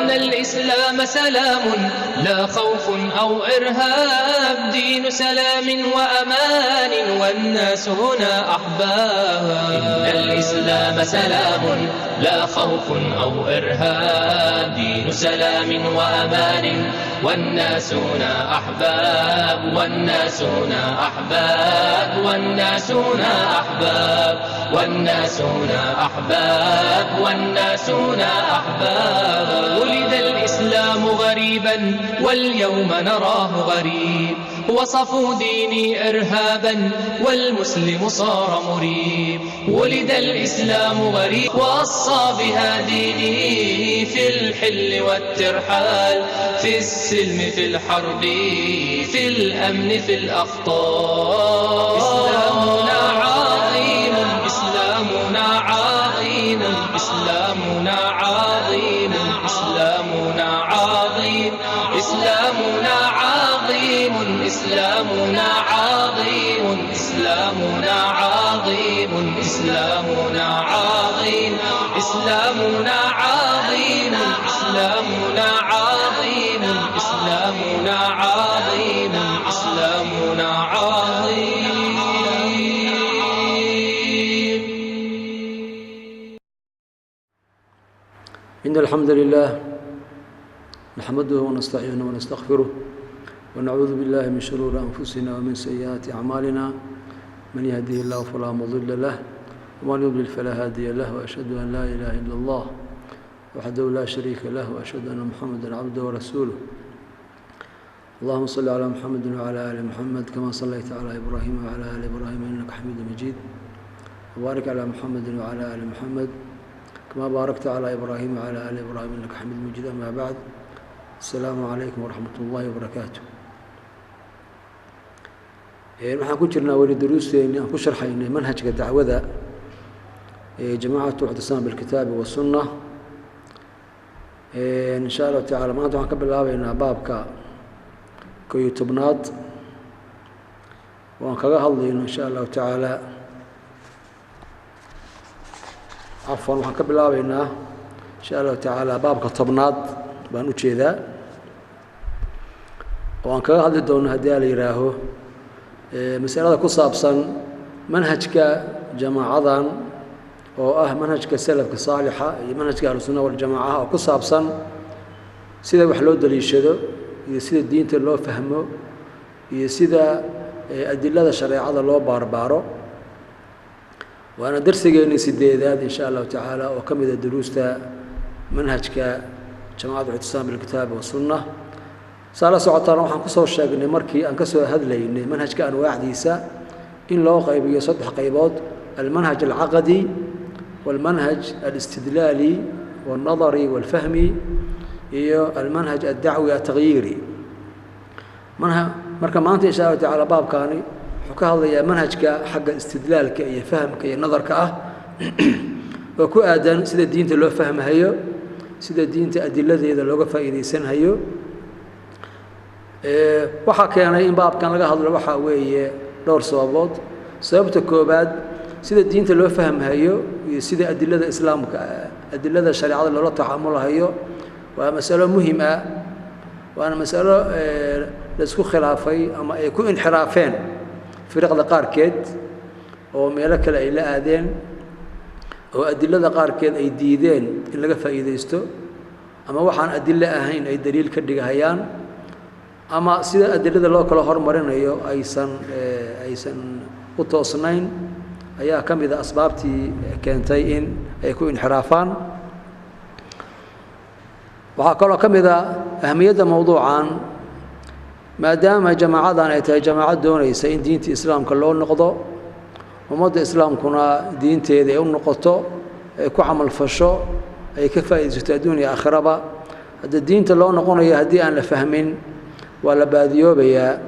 إن الإسلام سلام لا خوف أو إرهاب، دين سلام وأمان والناس هنا أحباب. إن الإسلام سلام لا خوف أو إرهاب، دين سلام وأمان والناس هنا أحباب، والناس هنا أحباب، والناس هنا أحباب، والناس هنا أحباب، والناس هنا أحباب. ولد الإسلام غريبا واليوم نراه غريب، وصفوا ديني إرهابا والمسلم صار مريب. ولد الإسلام غريب وصى بها ديني في الحل والترحال، في السلم في الحرب في الأمن في الأخطار. إسلامنا عظيم، إسلامنا عظيم، إسلامنا عظيم، إسلامنا عظيم، إسلامنا عظيم، إسلامنا عظيم، إسلامنا عظيم، إسلامنا عظيم، إسلامنا عظيم، إسلامنا عظيم، إسلامنا عظيم، إسلامنا عظيم. إن الحمد لله نحمده ونستعينه ونستغفره ونعوذ بالله من شرور أنفسنا ومن سيئات أعمالنا، من يهده الله فلا مضل له ومن يضلل فلا هادي له، وأشهد أن لا إله إلا الله وحده لا شريك له، وأشهد أن محمدا عبده ورسوله. اللهم صل على محمد وعلى آل محمد كما صليت على إبراهيم وعلى آل إبراهيم إنك حميد مجيد، وبارك على محمد وعلى آل محمد كما باركت على إبراهيم وعلى آل إبراهيم إنك حميد مجيد. أما بعد، السلام عليكم ورحمة الله وبركاته. Waxaan ku jirnaa weli duruusteeni aan ku sharxaynay manhajka dacwada ee jamaacatu ictisaam bilkitaabi wasunna. In sha Allahu tacala maanta waxaan ka bilaabeynaa baabka 11aad waan kaga hadlayno in sha Allahu tacaala. Cafwan, waxaan ka bilaabeynaa in sha Allahu tacaala baabka 10aad baan u jeedaa, oo aan kaga hadli doono haddii a la yidhaaho masalada ku saabsan manhajka jamaacadan oo ah manhajka salafka saalixa iyo manhajka ahlusunna waljamaacaha, oo ku saabsan sida wax loo daliishado iyo sida diinta loo fahmo iyo sida adilada shareecada loo baarbaaro. Waana darsigeennii 8aad in sha Allahu tacaala oo ka mida duruusta manhajka jamacatu ictisaam bilkitaabi wasunna. Saa la socotaana waxaan kusoo sheegnay markii aan ka soo hadlaynay manhajka anwaacdiisa in loo qaybiyo saddex qaybood: almanhaj alcaqadi, walmanhaj alistidlaali walnadari walfahmi, iyo almanhaj addacwi atagyiiri. Marka maanta insha Allahu tacala baabkaani wuxuu ka hadlayaa manhajka xagga istidlaalka iyo fahamka iyo nadarka ah, oo ku aadan sida diinta loo fahmahayo, sida diinta adiladeeda looga faa'iidaysanhayo. Waxaa keenay in baabkan laga hadlo waxaa weeye dhowr sababood. Sababta koobaad, sida diinta loo fahmhayo iyo sida adilada islaamka, adilada shareecada loola tacaamulhayo waa masalo muhim ah, waana masalo laisku khilaafay ama ay ku inxiraafeen firiqda qaarkeed oo meelo kale ay la aadeen, oo adilada qaarkeed ay diideen in laga faa'iidaysto, ama waxaan adilo ahayn ay daliil ka dhigahayaan, ama sida adilada loo kala hormarinayo aysan u toosnayn ayaa ka mid a asbaabtii keentay in ay ku inxiraafaan. Waxaa kaloo ka mid a ahmiyadda mowduucan, maadaama jamaacadan ay tahay jamaacad doonaysa in diinta islaamka loo noqdo, ummadda islaamkuna diinteeda ay u noqoto, ay ku camalfasho, ay ka faa'iidaysato adduun iyo aakhiraba. Haddii diinta loo noqonayo haddii aan la fahmin, waa la baadiyoobayaa.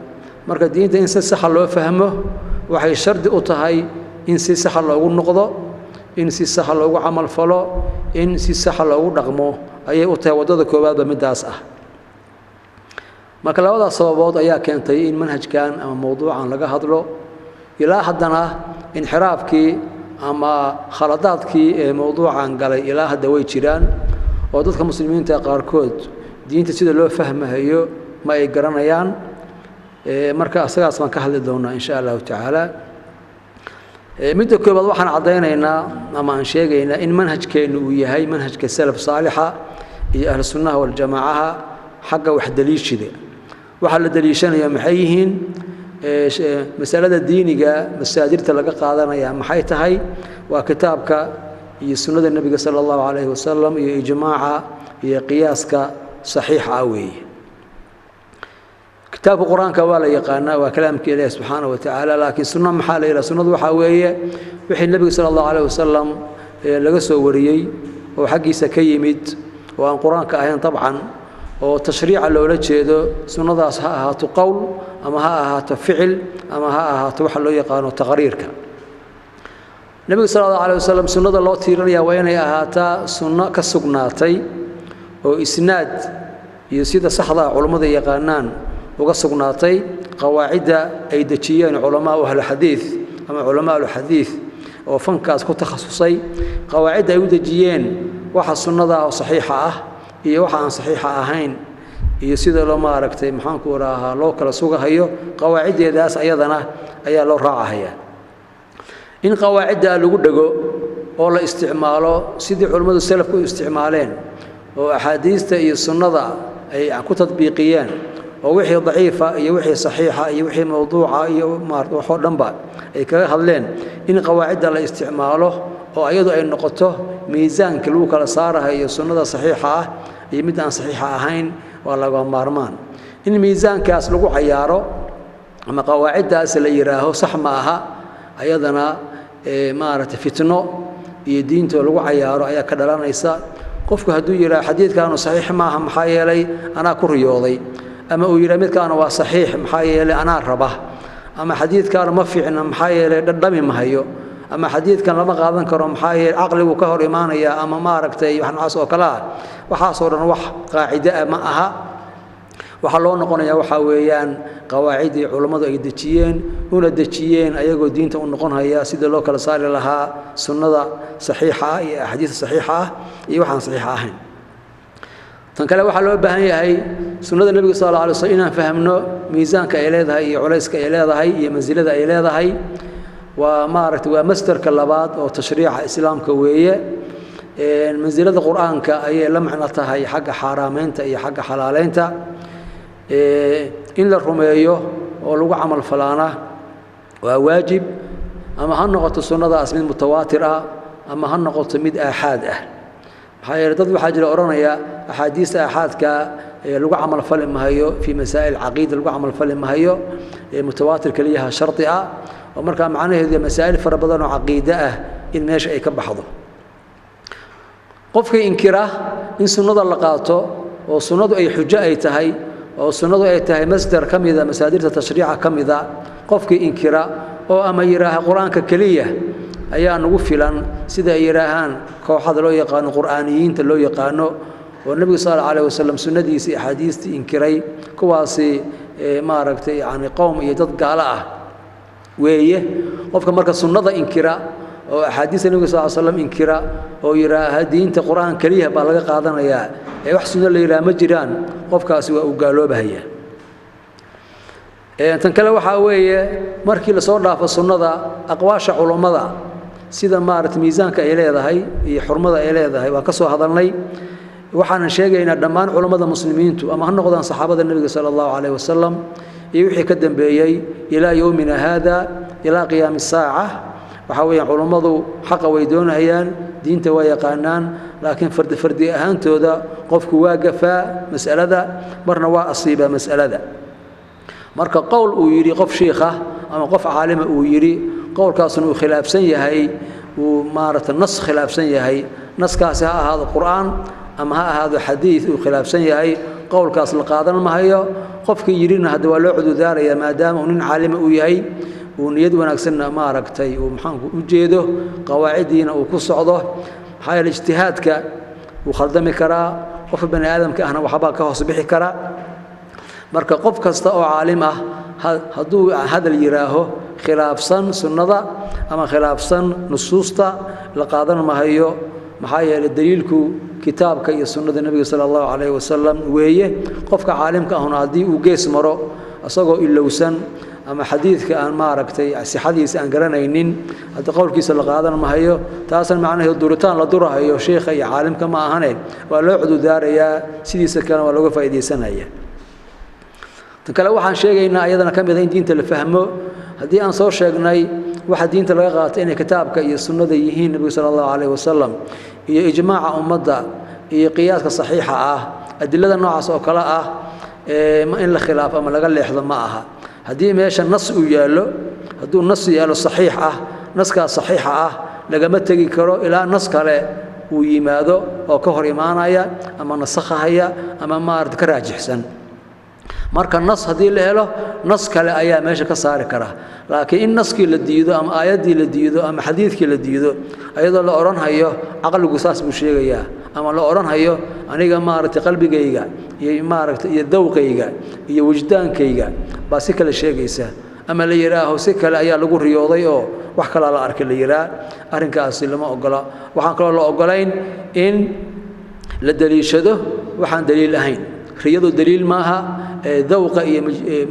Marka diinta in si saxa loo fahmo waxay shardi u tahay in si saxa loogu noqdo, in si saxa loogu camalfalo, in si saxa loogu dhaqmo ayay u tahay waddada koowaadba middaas ah. Marka labadaas sababood ayaa keentay in manhajkan ama mowduucan laga hadlo. Ilaa haddana inxiraafkii ama khaladaadkii ee mowduucan galay ilaa hadda way jiraan, Oo dadka muslimiinta qaarkood diinta sida loo fahmahayo ma ay garanayaan. Marka asagaas baan ka hadli doonaa insha Allahu tacaala. Midda koobaad, waxaan caddaynaynaa ama aan sheegaynaa in manhajkeennu uu yahay manhajka salaf saalixa iyo ahlu sunnaha waljamaacaha xagga wax daliishida. Waxaa la daliishanaya maxay yihiin? Masalada diiniga masaadirta laga qaadanaya maxay tahay? Waa kitaabka iyo sunnada nebiga sala allahu calayhi wasalam iyo ijmaaca iyo qiyaaska saxiixa ah weeye. Kitaabka qur-aanka waa la yaqaanaa, waa kalaamka Ilaahi subxaana wa tacaala, laakiin sunno maxaa la yidhaha? Sunnadu waxaa weeye wixii nebiga sala allahu calayh wasalam laga soo wariyey oo xaggiisa ka yimid oo aan qur-aanka ahayn dabcan, oo tashriica loola jeedo. Sunnadaas ha ahaato qowl ama ha ahaato ficil ama ha ahaato waxa loo yaqaano taqriirka nebiga sala allahu alayh wasalam. Sunnada loo tiirinaya waa inay ahaataa sunno ka sugnaatay oo isnaad iyo sida saxda culummada yaqaanaan uga sugnaatay, qawaacidda ay dejiyeen culamaau ahluxadiid ama culamaa alxadiid oo fankaas ku takhasusay, qawaacidda ay u dejiyeen waxa sunnada oo saxiixa ah iyo waxa aan saxiixa ahayn iyo sida loo maaragtay, maxaanku rahaa, loo kala sugahayo, qawaaciddeedaas ayadana ayaa loo raacahaya. In qawaaciddaa lagu dhego oo la isticmaalo sidii culimmadu salafku u isticmaaleen oo axaadiista iyo sunnada ay ku tadbiiqiyeen, oo wixii daciifa iyo wixii saxiixa iyo wixii mawduuca iyo maarata waxoo dhanba ay kaga hadleen, in qawaacidda la isticmaalo oo ayadu ay noqoto miisaanka lagu kala saarahayo sunnada saxiixa ah iyo mid aan saxiixa ahayn, waa laga maarmaan. In miisaankaas lagu cayaaro ama qawaaciddaas la yidhaaho sax ma aha, ayadana maaragtay fitno iyo diinto lagu cayaaro ayaa ka dhalanaysa. Qofku hadduu yidhaho xadiidkaanu saxiix maaha maxaa yeelay anaa ku riyooday, ama uu yidhaha midkaanu waa saxiix maxaa yeelay anaa raba, ama xadiidkaanu ma fiicna maxaa yeelay dhadhami mahayo, ama xadiidkan lama qaadan karo maxaa yeelay caqligu ka hor imaanaya, ama maaragtay wax noocaas oo kale ah, waxaasoo dhan wax qaacide ah ma aha. Waxaa loo noqonayaa waxaa weeyaan qawaaciddii culummadu ay dejiyeen, una dejiyeen ayagoo diinta u noqonhaya sidii loo kala saari lahaa sunnada saxiixa ah iyo axaadiista saxiixa ah iyo waxaan saxiixa ahayn. Tan kale, waxaa loo baahan yahay sunnada nebiga sal alla alay slam inaan fahmno miisaanka ay leedahay iyo culayska ay leedahay iyo mansilada ay leedahay. Waa maaragtay, waa masdarka labaad oo tashriica islaamka weeye. Mansilada qur-aanka ayay la macno tahay xagga xaaraameynta iyo xagga xalaaleynta. In la rumeeyo oo lagu camal falaana waa waajib, ama ha noqoto sunnadaas mid mutawaatir ah ama ha noqoto mid aaxaad ah. Maxaa yeele dad waxaa jira odhanaya axaadiista aaxaadka lagu camal fali mahayo, fii masaa'il caqiida lagu camal fali mahayo, mutawaatir keliyaha shardi ah, oo markaa macnaheedu masaa'il fara badan oo caqiide ah in meesha ay ka baxdo. Qofkii inkira in sunnada la qaato oo sunnadu ay xujo ay tahay oo sunnadu ay tahay masdar ka mida masaadirta tashriica ka mida, qofkii inkira oo ama yidhaaha qur-aanka keliya ayaa nagu filan, sida ay yidhaahaan kooxada loo yaqaano qur'aaniyiinta loo yaqaano, oo nebiga sal alla alayh wasalam sunnadiisii axaadiistii inkiray, kuwaasi maaragtay yani qowm iyo dad gaalo ah weeye. Qofka marka sunnada inkira oo axaadiista nebiga sal l slam inkira oo yidhaaha diinta qur-aan keliya baa laga qaadanayaa ee wax sunno la yidhaha ma jiraan, qofkaasi waa uu gaaloobahaya. Tan kale waxaa weeye, markii lasoo dhaafo sunnada, aqwaasha culummada sida maaragtay miisaanka ay leedahay iyo xurmada ay leedahay waan ka soo hadalnay. Waxaanan sheegaynaa dhammaan culummada muslimiintu, ama ha noqdaan saxaabada nebiga sala allahu calayh wasalam iyo wixii ka dambeeyey ilaa yowmina haada ilaa qiyaami saaca, waxaa weeyaan culummadu xaqa way doonayaan, diinta waa yaqaanaan, laakiin fardi fardi ahaantooda qofku waa gafaa mas'alada, marna waa asiibaa mas'alada. Marka qowl uu yidhi qof shiikha ama qof caalima uu yidhi, qowlkaasuna uu khilaafsan yahay, uu maaragta nas khilaafsan yahay, naskaasi ha ahaado qur'aan ama ha ahaado xadiid uu khilaafsan yahay, qowlkaas la qaadan mahayo. Qofkii yidhina hadda waa loo cududaaraya, maadaama uu nin caalima uu yahay, uu niyad wanaagsanna maaragtay uu maxaanku u jeedo, qawaaciddiina uu ku socdo. Maxaa yeele ijtihaadka wuu khaldami karaa, qofka bani aadamka ahna waxbaa ka hoos bixi kara. Marka qof kasta oo caalim ah hadduu hadal yidhaaho khilaafsan sunnada ama khilaafsan nusuusta, la qaadan mahayo. Maxaa yeeley daliilku kitaabka iyo sunnada nebiga sala allahu calayhi wasalam weeye. Qofka caalimka ahuna haddii uu gees maro isagoo ilowsan ama xadiidka aan maaragtay sixadiisa aan garanaynin, haddii qowlkiisa la qaadan mahayo, taasna macnaheedu duritaan la durahayo sheikha iyo caalimka ma ahane, waa loo cududaarayaa, sidiisa kalena waa looga faa'iidaysanaya. Tan kale waxaan sheegaynaa ayadana ka mid ah in diinta la fahmo. Haddii aan soo sheegnay waxa diinta laga qaatay inay kitaabka iyo sunnada yihiin nebiga sala allahu calayhi wasalam iyo ijmaaca ummadda iyo qiyaaska saxiixa ah, adilada noocaas oo kale ah in la khilaafo ama laga leexdo ma aha. Haddii meesha nas uu yaallo, hadduu nas yaallo saxiix ah, naskaas saxiixa ah lagama tegi karo ilaa nas kale uu yimaado oo ka hor imaanaya ama nasakhahaya ama maarata ka raajixsan. Marka nas haddii la helo, nas kale ayaa meesha ka saari kara. Laakiin in naskii la diido ama aayaddii la diido ama xadiidkii la diido ayadoo la odhanhayo caqligu saas buu sheegayaa, ama la odhanhayo aniga maaragtay qalbigayga iyo maaragtay iyo dawqayga iyo wajdaankayga baa si kale sheegaysa, ama la yidhaaho si kale ayaa lagu riyooday oo wax kalaa la arkay la yidhaah, arrinkaasi lama ogola. Waxaan kaloo la ogolayn in la daliishado waxaan daliil ahayn. Riyadu daliil maaha, dawqa iyo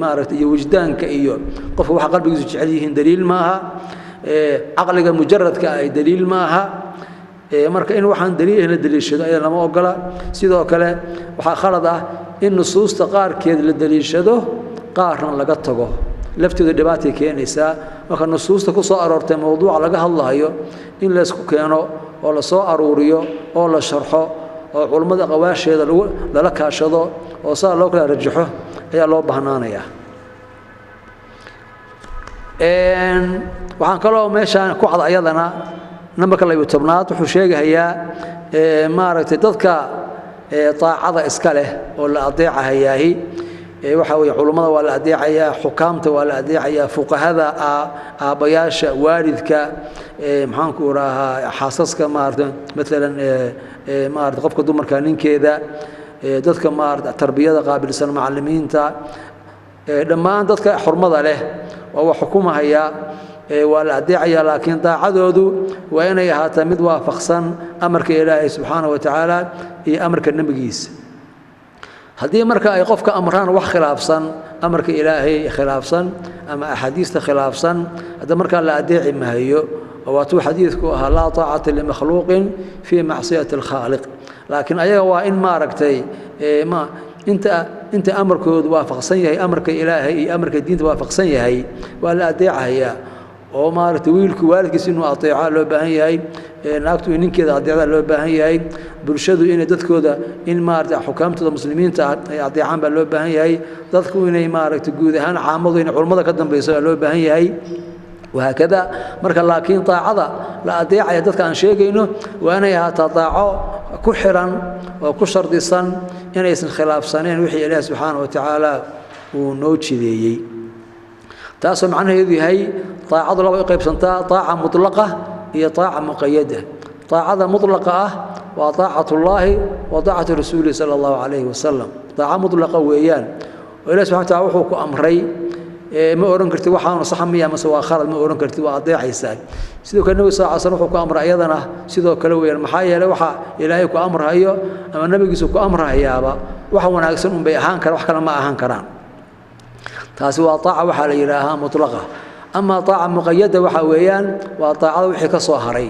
maaragtay iyo wajdaanka iyo qofka waxa qalbigiisu jecel yihiin daliil maaha, caqliga mujaradka ah daliil maaha. Marka in waxaan daliil ahayn la daliishado ayaa lama ogola. Sidoo kale waxaa khalad ah in nusuusta qaarkeed la daliishado qaarna laga tago, lafteedu dhibaatay keenaysaa. Marka nusuusta ku soo aroortay mowduuca laga hadlayo in laysku keeno oo la soo aruuriyo oo la sharxo oo culummada aqwaasheeda lala kaashado oo saa loo kala rajaxo ayaa loo bahnaanayaa. Waxaan kaloo meeshaan ku cad ayadana nambarka 12aad wuxuu sheegahayaa maaragtay dadka taacada iska leh oo la adeecahayaahi waxa weeye culummada waa la adeecayaa, xukaamta waa la adeecayaa, fuqahada, aabbayaasha, waalidka, maxaanku idhaahaa, xaasaska maarata maalan maarata qofka dumarka ninkeeda, dadka maarata tarbiyada qaabilsan, macallimiinta, dhammaan dadka xurmada leh waa wax xukumahayaa, waa la adeecayaa. Laakiin daacadoodu waa inay ahaataa mid waafaqsan amarka Ilaahay subxaanahu wa tacaala iyo amarka nebigiisa. Haddii marka ay qofka amraan wax khilaafsan amarka Ilaahay khilaafsan ama axaadiista khilaafsan, hadda markaa la adeeci mahayo. Waatuu xadiidku ahaa laa taacata limakhluuqin fii macsiyati alkhaaliq. Laakiin ayaga waa in maaragtay ma inta amarkoodu waafaqsan yahay amarka Ilaahay iyo amarka diinta waafaqsan yahay waa la adeecahayaa. Oo maaragtay wiilku waalidkiisa inuu adeeca loo baahan yahay, naagtu in ninkeeda adeecda loo baahan yahay, bulshadu inay dadkooda in maaragtay xukaamtooda muslimiinta ah ay adeecaan baa loo baahan yahay, dadku inay maaragtay guud ahaan caamadu inay culummada ka dambayso baa loo baahan yahay, wahaakada. Marka laakiin daacada la adeecaya dadka aan sheegayno waa inay ahaataa daaco ku xiran oo ku shardisan inaysan khilaafsaneen wixii Ilaahi subxaana wa tacaala uu noo jideeyey. Taasoo macnaheedu yahay daacadu laba u qaybsantaa: daaca mutlaqa iyo daaca muqayada. Daacada mutlaqa ah waa daacatullaahi wa daacatu rasuulihi sala allahu calayhi wasalam. Daaca mutlaqa weeyaan oo Ilahi subxana wa tacala wuxuu ku amray ma odhan kartid waxaanu sax miya mase waa khalad, ma odhan kartid, waa adeecaysaa. Sidoo kale nebiga sal ly slam wuxuu ku amray ayadana sidoo kale weeyaan, maxaa yeelay waxa Ilaahay ku amrahayo ama nebigiisu ku amrahayaaba wax wanaagsan unbay ahaan karaan, wax kale ma ahaan karaan. Taasi waa taaca waxaa la yidhaahaa mutlaqa. Amaa taaca muqayada waxa weeyaan waa taacada wixii ka soo haray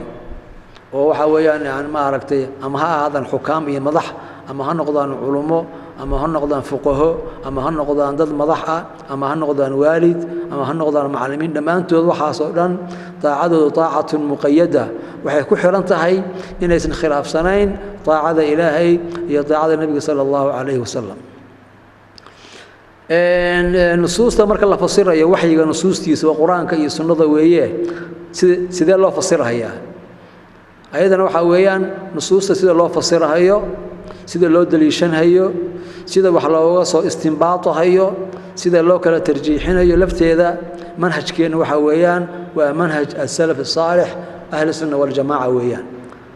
oo waxa weeyaan yani maaragtay ama ha ahaadaan xukaam iyo madax, ama ha noqdaan culummo, ama ha noqdaan fuqaho, ama ha noqdaan dad madax ah, ama ha noqdaan waalid, ama ha noqdaan macallimiin, dhammaantood waxaasoo dhan daacadoodu taacatun muqayada, waxay ku xiran tahay inaysan khilaafsanayn daacada Ilaahay iyo daacada nebiga sala allahu calayhi wasalam. Nusuusta marka la fasirayo, waxyiga nusuustiisa waa qur-aanka iyo sunnada weeye, sidee loo fasirahayaa? Ayadana waxaa weeyaan nusuusta sida loo fasirahayo, sida loo daliishanhayo, sida wax looga soo istimbaatahayo, sida loo kala tarjiixinayo, lafteeda manhajkeenna waxaa weeyaan waa manhaj asalaf asaalix, ahli sunna waljamaaca weeyaan,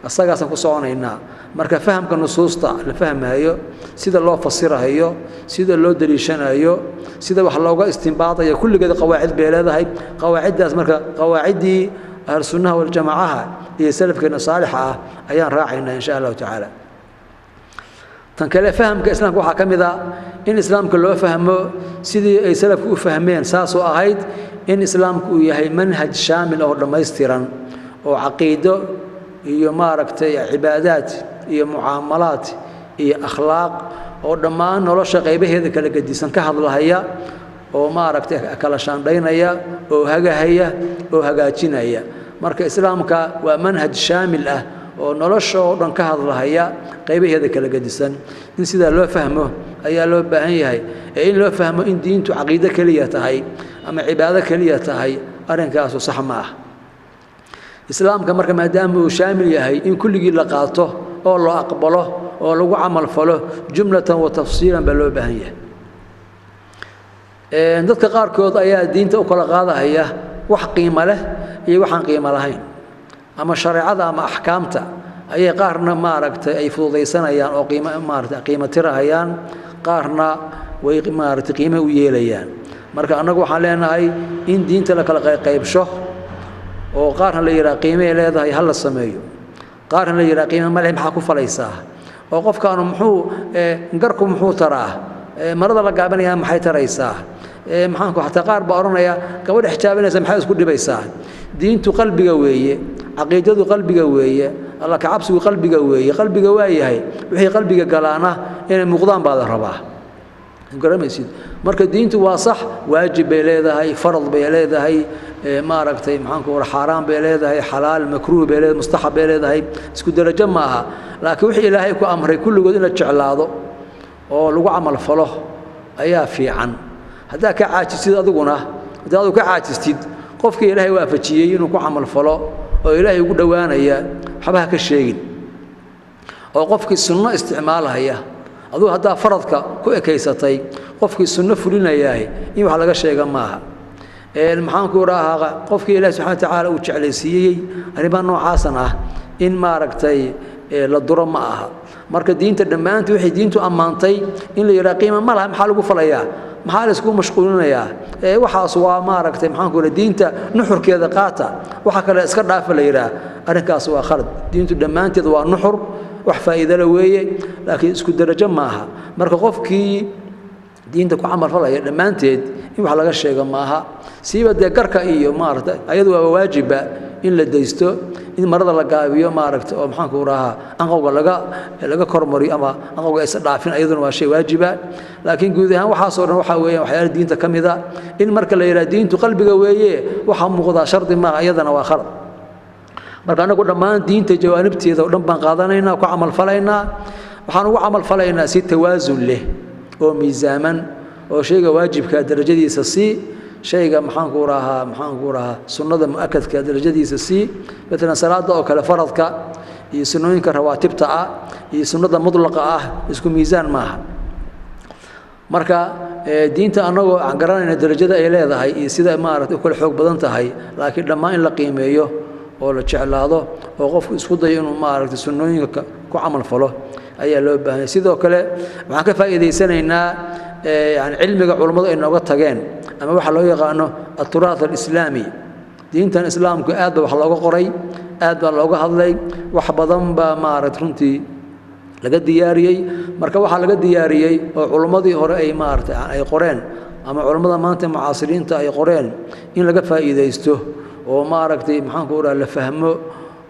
asagaasaan ku soconaynaa. Marka fahamka nusuusta la fahmayo, sida loo fasirahayo, sida loo daliishanayo, sida wax looga istimbaatayo, kulligeed qawaacid bay leedahay. Qawaaciddaas marka qawaaciddii ahlu sunnaha waljamaacaha iyo salafkeena saalixa ah ayaan raacaynaa insha allahu tacaala. Tan kale, fahamka islaamka waxaa ka mid a in islaamka loo fahmo sidii ay salafku u fahmeen, saasoo ahayd in islaamku uu yahay manhaj shaamil oo dhammaystiran oo caqiido iyo maaragtay cibaadaad iyo mucaamalaad iyo akhlaaq oo dhammaan nolosha qaybaheeda kala gedisan ka hadlahaya oo maaragtay kala shaandhaynaya oo hagahaya oo hagaajinaya. Marka islaamka waa manhaj shaamil ah oo nolosha oo dhan ka hadlahaya qaybaheeda kala gedisan. In sidaa loo fahmo ayaa loo baahan yahay, ee in loo fahmo in diintu caqiido keliya tahay ama cibaado keliya tahay, arrinkaasu sax ma ah. Islaamka marka maadaama uu shaamil yahay, in kulligii la qaato oo loo aqbalo oo lagu camal falo jumlatan wa tafsiilan baa loo baahan yahay. Dadka qaarkood ayaa diinta u kala qaadahaya wax qiimo leh iyo waxaan qiimo lahayn, ama shareecada ama axkaamta ayay qaarna maaragtay ay fududaysanayaan oo qiimo maaragtay qiimo tirahayaan, qaarna way maaragtay qiimo u yeelayaan. Marka annagu waxaan leenahay in diinta la kala qaybsho oo qaarna la yidhaha qiimay leedahay ha la sameeyo, qaarna la yidhaha qiimo ma leh maxaa ku falaysaa, oo qofkaanu muxuu garku muxuu taraa, marada la gaabinayaa maxay taraysaa, maxaanku xataa qaar baa odhanaya gabadha xijaabinaysa maxay isku dhibaysaa. Diintu qalbiga weeye, caqiidadu qalbiga weeye, alla kacabsigu qalbiga weeye. Qalbiga waa yahay, wixii qalbiga galaana inay muuqdaan baa la rabaa, garamaysid. Marka diintu waa sax, waajib bay leedahay, farad bay leedahay, maaragtay maxaanku ora xaaraan bay leedahay, xalaal, makruuh bay leedahay, mustaxab bay leedahay, isku darajo ma aha. Laakiin wixii Ilaahay ku amray kulligood in la jeclaado oo lagu camal falo ayaa fiican. Haddaa ka caajistid adiguna, haddaa adigu ka caajistid, qofkii Ilaahay waafajiyey inuu ku camal falo oo Ilaahay ugu dhowaanaya waxba ha ka sheegin. Oo qofkii sunno isticmaalahaya, adugu haddaa faradka ku ekaysatay, qofkii sunno fulinayaah in wax laga sheega maaha. Maxaanku idhaahaa, qofkii Ilahi subxana wa tacaala uu jeclaysiiyey arrimaha noocaasan ah in maaragtay la duro ma aha. Marka diinta dhammaantii waxay diintu ammaantay in la yidhaha qiima ma laha, maxaa lagu falayaa, maxaa la isku mashquulinayaa, waxaas waa maaragtay maxaanku idhaha diinta nuxurkeeda qaata, waxa kale iska dhaafa la yidhaha, arrinkaas waa khalad. Diintu dhammaanteed waa nuxur, wax faa'iidale weeye, laakiin isku darajo ma aha. Marka qofkii diinta ku camal falaya dhammaanteed in wax laga sheego maaha, siiba dee garka iyo maaragtay ayadu waaba waajiba in la daysto, in marada la gaabiyo maaragtay oo maxaanku rahaa anqowga laga kormariyo ama anqowga aysan dhaafin, ayaduna waa shay waajiba. Laakiin guud ahaan waxaasoo dhan waxaa weeyaan waxyaala diinta ka mida. In marka la yidhaha diintu qalbiga weeye, waxaa muuqdaa shardi maaha, iyadana waa khalad. Marka anagu dhammaan diinta jawaanibteeda oo dhan baan qaadanaynaa, ku camal falaynaa. Waxaan ugu camal falaynaa si tawaasun leh oo miisaaman, oo shayga waajibka darajadiisa sii, shayga maxaanku rahaa sunnada mu'akadka darajadiisa sii. Maalan salaada oo kale, faradka iyo sunnooyinka rawaatibta ah iyo sunnada mudlaqa ah isku miisaan maaha. Marka diinta annagoo aan garanayna darajada ay leedahay iyo sida maaragtay u kala xoog badan tahay, laakiin dhammaan in la qiimeeyo oo la jeclaado oo qofku isku dayo inuu maaragtay sunnooyinka ku camal falo ayaa loo baahanya. Sidoo kale waxaan ka faa'iidaysanaynaa yani cilmiga culummadu ay nooga tageen ama waxa loo yaqaano aturaat alislaami. Diintan islaamku aad baa wax looga qoray, aad baa looga hadlay, wax badan baa maaragtay runtii laga diyaariyey. Marka waxaa laga diyaariyey oo culummadii hore ay maaragtay ay qoreen ama culummada maanta mucaasiriinta ay qoreen in laga faa'iidaysto oo maaragtay maxaanku dhaha la fahmo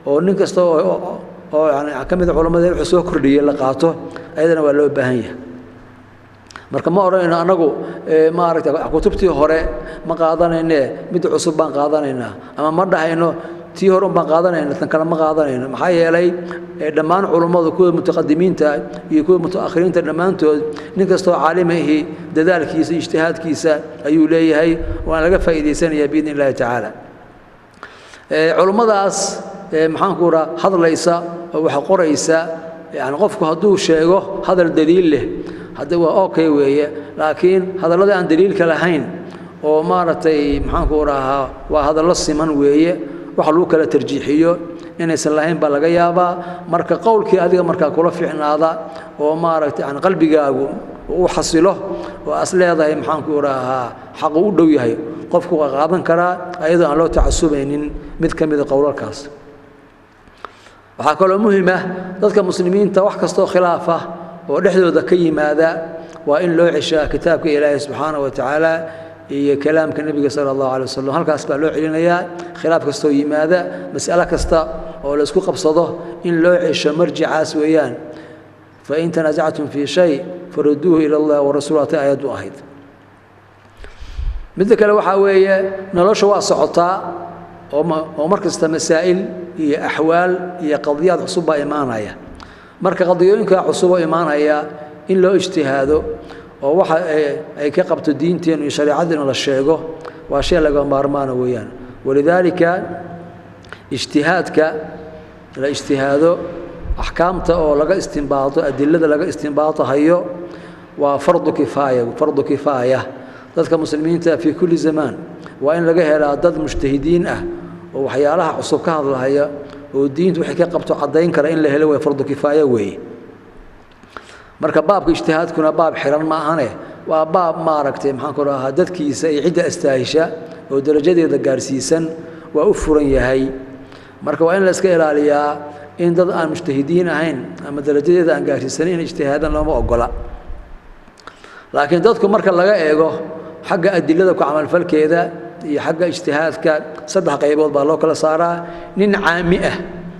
oo nin kasta oo yani ka mid a culammada wuxuu soo kordhiyey la qaato, ayadana waa loo baahan yahay. Marka ma odhanayno annagu maaragtay kutubtii hore ma qaadanayne, mid cusub baan qaadanaynaa, ama ma dhahayno tii hore un baan qaadanayna, tan kale ma qaadanayno. Maxaa yeelay dhammaan culummadu, kuwa mutaqadimiinta iyo kuwa mutaakhiriinta, dhammaantood nin kastoo caalima ahi dadaalkiisa ijtihaadkiisa ayuu leeyahay, waana laga faa'iidaysanayaa biidni illahi tacaala. Culummadaas maxaanku raha hadlaysa oo wax qoraysa, yani qofku hadduu sheego hadal daliil leh hadda waa okay weeye, laakiin hadallada aan daliilka lahayn oo maaragtay maxaanku rahaa waa hadallo siman weeye, wax lagu kala tarjiixiyo inaysan lahayn baa laga yaabaa. Marka qowlkii adiga markaa kula fiicnaada oo maaragtay yani qalbigaagu u xasilo oo as leedahay maxaanku rahaa xaqu u dhow yahay, qofku waa qaadan karaa ayadoo aan loo tacasubaynin mid ka mida qowlalkaas. Waxaa kaloo muhim ah dadka muslimiinta wax kastoo khilaaf ah oo dhexdooda ka yimaada waa in loo ceshaa kitaabka Ilaahay subxaanahu wa tacaala iyo kalaamka nebiga sala allahu calay wasalam. Halkaas baa loo celinayaa khilaaf kastoo yimaada, mas'alo kasta oo la isku qabsado in loo cesho marjicaas weeyaan. Fain tanaasactum fii shay faruduuhu ila allah warasuul, atay aayaddu ahayd. Midda kale waxaa weeye nolosha waa socotaa oo mar kasta masaa'il iyo axwaal iyo qadiyaad cusub baa imaanaya. Marka qadiyooyinka cusub oo imaanaya in loo ijtihaado oo waxa ay ka qabto diinteenu iyo shareecadeenu la sheego waa shay laga maarmaana weeyaan. Walidaalika ijtihaadka la ijtihaado axkaamta oo laga istimbaado adilada laga istimbaatahayo waa fardu kifaaya, fardu kifaaya. Dadka muslimiinta fii kulli zamaan waa in laga helaa dad mujtahidiin ah oo waxyaalaha cusub ka hadlahaya oo diintu waxay ka qabto caddayn kara in la helo, way fardu kifaaya weeye. Marka baabka ijtihaadkuna baab xiran ma ahane, waa baab maaragtay maxaan ku rahaa dadkiisa iyo cidda astaahisha oo darajadeeda gaarsiisan waa u furan yahay. Marka waa in la iska ilaaliyaa in dad aan mujtahidiin ahayn ama darajadeeda aan gaarsiisanin in ijtihaadaan looma ogola. Laakiin dadku marka laga eego xagga adilada ku camalfalkeeda iyo xagga ijtihaadka, saddex qaybood baa loo kala saaraa. Nin caami ah,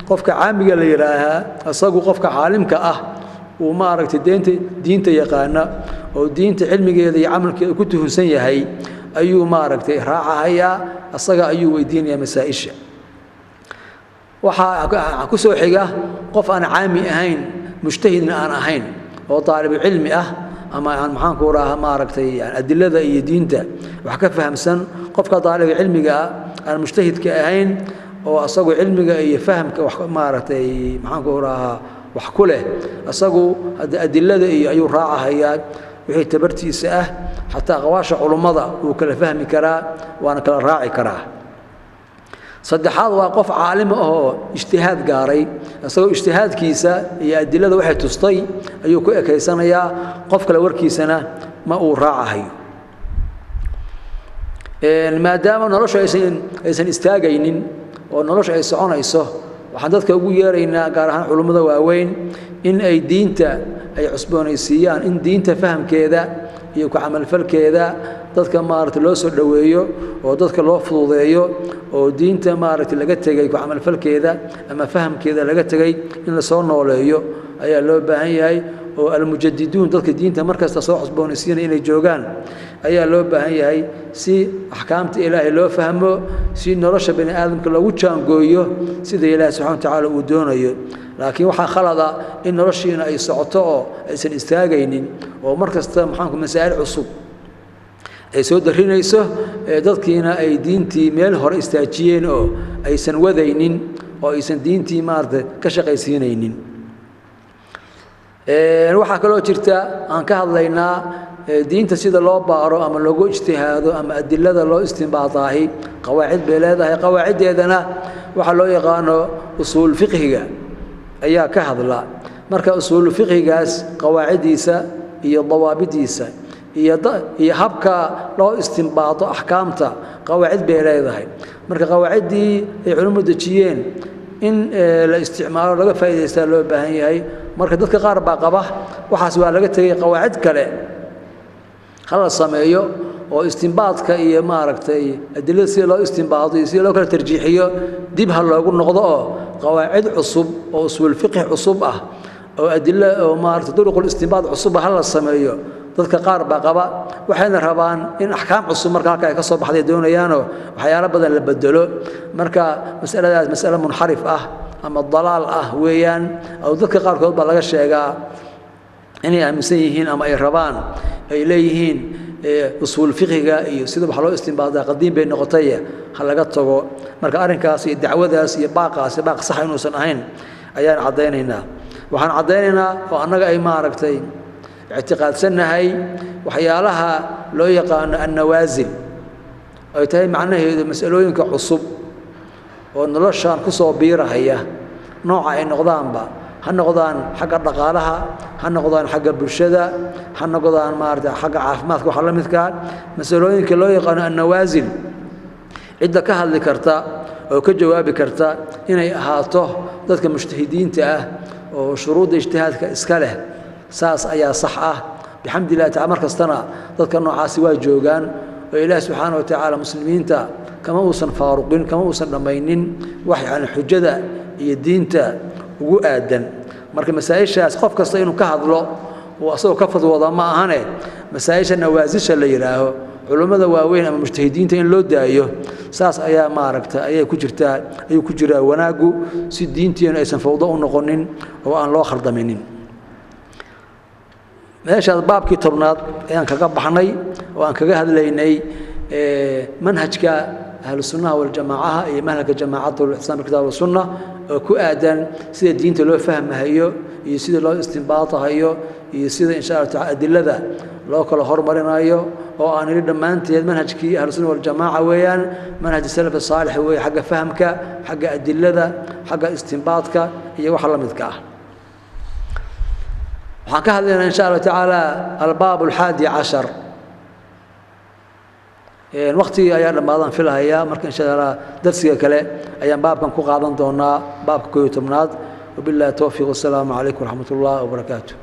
qofka caamiga la yidhaahaa, isagu qofka caalimka ah uu maaragtay diinta yaqaana oo diinta cilmigeeda iyo camalkeeda ku tuhunsan yahay ayuu maaragtay raacahayaa, isaga ayuu weydiinayaa masaa-isha. Waxaa ku soo xiga qof aan caami ahayn, mujtahidna aan ahayn, oo daalibucilmi ah ama aan maxaan ku rahaa maaragtay adilada iyo diinta wax ka fahamsan. Qofka daalibu cilmiga ah aan mujtahidka ahayn oo asagu cilmiga iyo fahamka wax maaragtay maxaan ku rahaa wax ku leh, asagu hadda adilada iyo ayuu raacahayaa wixii tabartiisa ah, xataa aqwaasha culummada wuu kala fahmi karaa waana kala raaci karaa. Saddexaad waa qof caalim ahoo ijtihaad gaaray, isagoo ijtihaadkiisa iyo adilada waxay tustay ayuu ku ekaysanayaa, qof kale warkiisana ma uu raacahayo. Maadaama noloshu aysan istaagaynin oo noloshu ay soconayso, waxaan dadka ugu yeeraynaa gaar ahaan culummada waaweyn in ay diinta ay cusboonaysiiyaan, in diinta fahamkeeda iyo ku camalfalkeeda dadka maaragtay loo soo dhoweeyo oo dadka loo fududeeyo, oo diinta maaragtay laga tegey ku camalfalkeeda ama fahamkeeda laga tegey in lasoo nooleeyo ayaa loo baahan yahay. Oo almujadiduun, dadka diinta markasta soo cusboonaysiinaya inay joogaan ayaa loo baahan yahay, si axkaamta Ilaahay loo fahmo, si nolosha bani aadamka loogu jaangooyo sida Ilaahay subxana wa tacaala uu doonayo. Laakiin waxaa khalada in noloshiina ay socoto oo aysan istaagaynin oo mar kasta maxaanku masaa'il cusub ay soo darinayso, dadkiina ay diintii meel hore istaajiyeen oo aysan wadaynin oo aysan diintii maaragtay ka shaqaysiinaynin. Waxaa kaloo jirta aan ka hadlaynaa diinta sida loo baaro ama loogu ijtihaado ama adilada loo istimbaataahi qawaacid bay leedahay. Qawaaciddeedana waxaa loo yaqaano usuul fiqhiga ayaa ka hadla. Marka usuul fiqhigaas qawaaciddiisa iyo dawaabidiisa iyo habka loo istimbaato axkaamta qawaacid bay leedahay. Marka qawaaciddii ay culimadu dejiyeen in la isticmaalo laga faa'iidaystaa loo baahan yahay. Marka dadka qaar baa qaba waxaas waa laga tegey, qawaacid kale hala sameeyo oo istimbaadka iyo maaragtay adilada sida loo istimbaado iyo sida loo kala tarjiixiyo dib ha loogu noqdo, oo qawaacid cusub oo usuul fiqhi cusub ah oo adilo oo maaragtay duruqul istimbaad cusub ha la sameeyo. Dadka qaar baa qaba, waxayna rabaan in axkaam cusub marka halka ay ka soo baxday doonayaanoo waxyaalo badan la bedelo. Marka masaladaas masale munxarif ah ama dalaal ah weeyaan, oo dadka qaarkood baa laga sheegaa inay aaminsan yihiin ama ay rabaan ay leeyihiin usuul fiqhiga iyo sida wax loo istimbaadaa qadiim bay noqotay, ha laga tago. Marka arrinkaas iyo dacwadaas iyo baaqaasi baaq sax inuusan ahayn ayaan caddaynaynaa. Waxaan caddaynaynaa oo annaga ay maaragtay ictiqaadsannahay waxyaalaha loo yaqaano annawaasil, ay tahay macnaheedu masalooyinka cusub oo noloshan ku soo biirahaya, nooca ay noqdaanba ha noqdaan xagga dhaqaalaha, ha noqdaan xagga bulshada, ha noqdaan maarata xagga caafimaadka, waxa la midkaa masalooyinka loo yaqaano annawaasil cidda ka hadli karta oo ka jawaabi karta inay ahaato dadka mujtahidiinta ah oo shuruudda ijtihaadka iska leh. Saas ayaa sax ah, bixamdillahi tacala. Mar kastana dadka noocaasi waa joogaan, oo Ilaah subxaana wa tacaala muslimiinta kama uusan faaruqin, kama uusan dhammaynin wax yani xujada iyo diinta ugu aadan. Marka masaa-ishaas qof kasta inuu ka hadlo oo asagoo ka fadwooda ma ahane, masaa-isha nawaasisha la yidhaaho culummada waaweyn ama mujtahidiinta in loo daayo, saas ayaa maaragta ayay ku jirtaa, ayuu ku jiraa wanaaggu, si diinteenu aysan fawdo u noqonin oo aan loo khaldaminin. Meeshaas baabkii 10aad ayaan kaga baxnay oo aan kaga hadlaynay manhajka ahlu sunnaha waljamaacaha iyo manhajka jamaacatu lictisaam bilkitaab wasunna, oo ku aadan sida diinta loo fahmahayo iyo sida loo istimbaatahayo iyo sida insha Allah taala adilada loo kala hormarinayo, oo aan nidhi dhammaanteed manhajkii ahlu sunna waljamaaca weeyaan, manhaj salaf saalix weeye, xagga fahamka, xagga adilada, xagga istimbaadka iyo waxa la midka ah. Waxaan ka hadlaynaa insha Allah tacaala albaab 11. Waktigii ayaa dhammaadaan filahayaa, marka insha Allah darsiga kale ayaan baabkan ku qaadan doonaa, baabka 11aad. Wabillahi towfiiq, wasalaamu calaykum waraxmat ullah wabarakaatu.